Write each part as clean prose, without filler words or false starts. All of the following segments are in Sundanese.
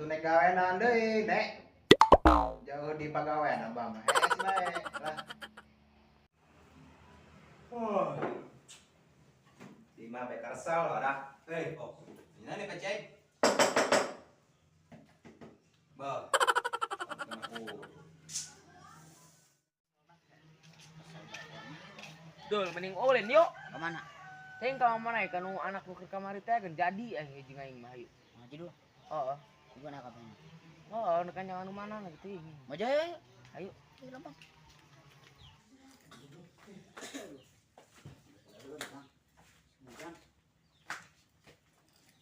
Atuh nek gawean deui, Nek. Jauh di pagawean abah mah. Hees bae lah. Oh. Di mah bae karsel ora. Eh, oh. Ini nih pecai. Ba. Dul, mending ulin yuk. Kemana? Teng ka mana ya kanu anak nu keur kamari teh geun jadi eh jeung aing mah hayu. Maju dulu. Heeh. Gimana kabarnya? Heeh, nu kan jangan nu mana gitu. Maju ayo. Ayo. Ayo lempang.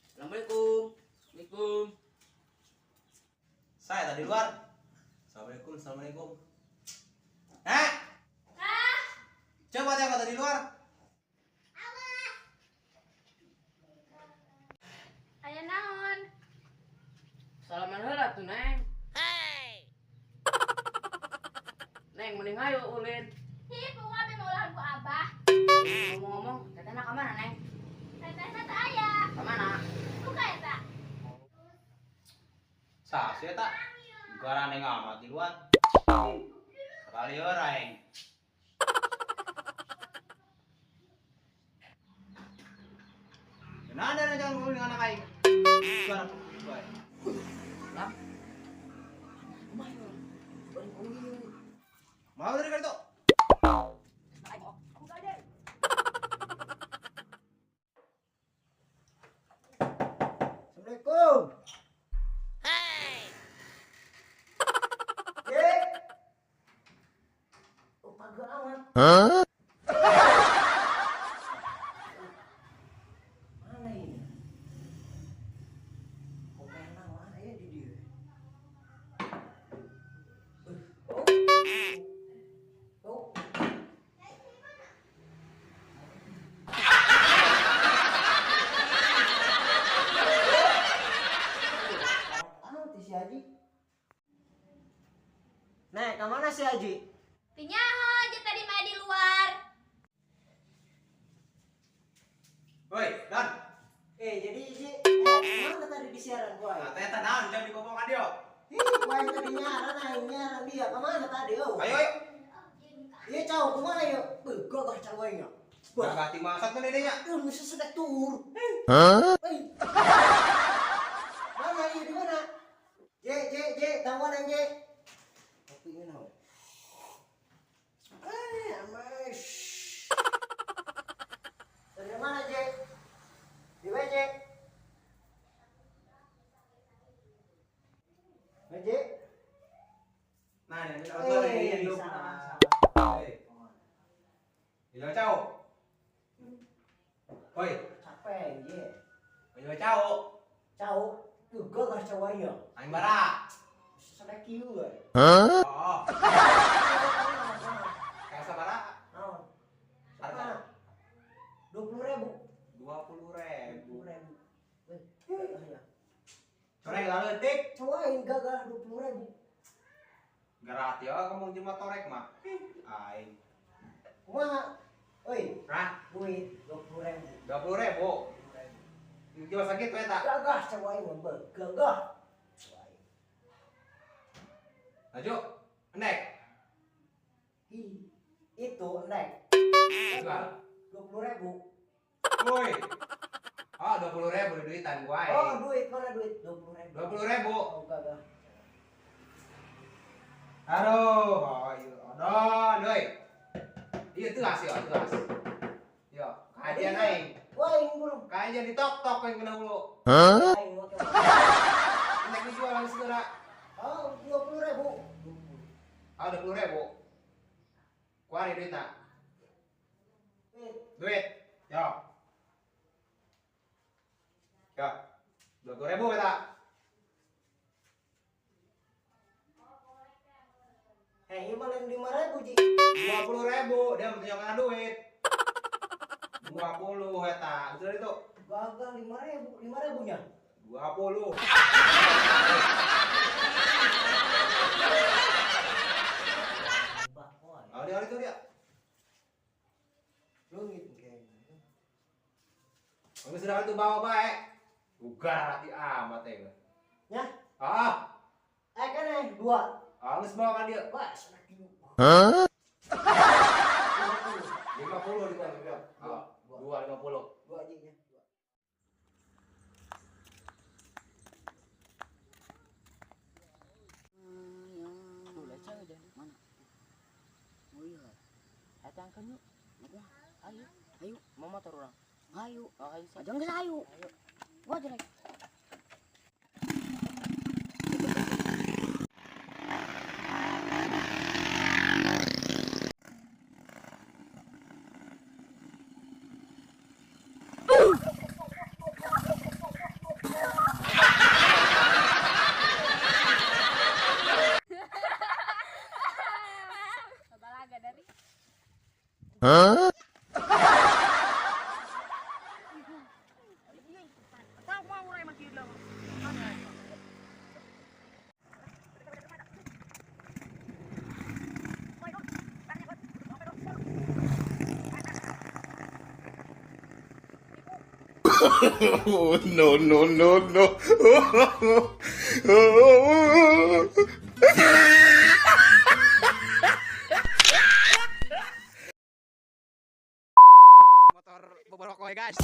Assalamualaikum. Assalamualaikum. Saya tadi luar. Assalamualaikum, assalamualaikum. Nek. Ah. Coba tengok tadi luar. Awas. Aya naon? Salaman heula tuh, Neng. Hey. Neng, mending ayo ulin. Hi, bunga be maulahan ku abah. Ngomong-ngomong, tetehna ka mana, Neng? Tetehna teu aya. Ka mana? Buka eta. Sah sih eta. Garane ngamat di luar. Sekali aing. Nah, ada jangan ngomong dengan anak aing. Suara bae. Lah. Kumaha yo? Bari ulin. Mau dari kartu. Assalamualaikum. Hey. Ye. Oh, pagar amat. Hah? Mana ini? Kok enak mana ya di dia? Oh. Oh. Ah, si Haji. Nek, ke mana si Haji? Pinyaho aja tadi mah di luar. Woi, Don. Jadi Ji, mana tadi di siaran gua? Nah, ternyata naon jam di bobongan dia. Ih, gua yang tadi nyaran, aing nyaran dia. Kemana tadi, oh? Ayo, ayo. Iya, cau, kemana yuk? Beuh, gagah cau aing nya. Wah, gak masak tuh neneknya. Duh, mesti sedek tur. Hah? Mana iya di mana? J, J, J, tangguan J. Kopi ini naon? Eh, ames. Dari mana, J? Di mana, J? J? Nah, ini ini ini. Eh. Jauh. Oi, capek, J. Oi, jauh. Jauh. Tuh, gagah cau aing. Aing bara. Sedek kieu we. Hah? Oh. Kayak sabara? Naon? Harga 20.000. 20.000. 20.000. Weh, ya. Corek lalu detik. Cau aing gagah 20.000. Gerat ya kamu cuma torek mah. Aing. Kumaha? Oi, Hah? duit 20.000. 20.000. Jual sakit we tak? Gagah cau aing mah, gagah. Laju, nek. Ih, itu nek. Jual 20.000. Woi. Oh, 20.000 duitan gua. Oh, duit mana duit? 20.000. 20.000. Oh, gagah. Aduh, oh iya, odon, deui. Iya tegas ya, tegas. Yo, kajian aing. Wah, aing burung. Kajian di tok-tok yang kena hulu. Hah? Aing oke. Nek dijual langsung segera. Oh, 20.000. Oh, 20.000. Kuari duitna. Duit. Duit. Yo. Yo. 20.000 eta. Eh, ini malah 5.000, Ji. 20.000, dia menunjukkan duit. 20 eta. Betul itu? Gagal 5.000, 5.000-nya. 20. Oh, dia itu dia. Lungit kayaknya. Kamu sudah itu bawa baik. Ugar hati amat ya. Ya. Ah, Eh kan eh dua. ah geus bawa ka dieu. Wah, sudah tilu. 50 di bawah juga. Ah, 250. Dua aja ya. Dua. Tuh, leceh aja. Mana? Oh iya. Datangkan yuk. Ayo, Ayo, mau motor orang. ayo. Oh, ayo. Aja geus ayo. Gua jelek. Balaga dari. Tahu mau urang emang kieu lah. Oh, no, no, no, no. Motor boborok guys.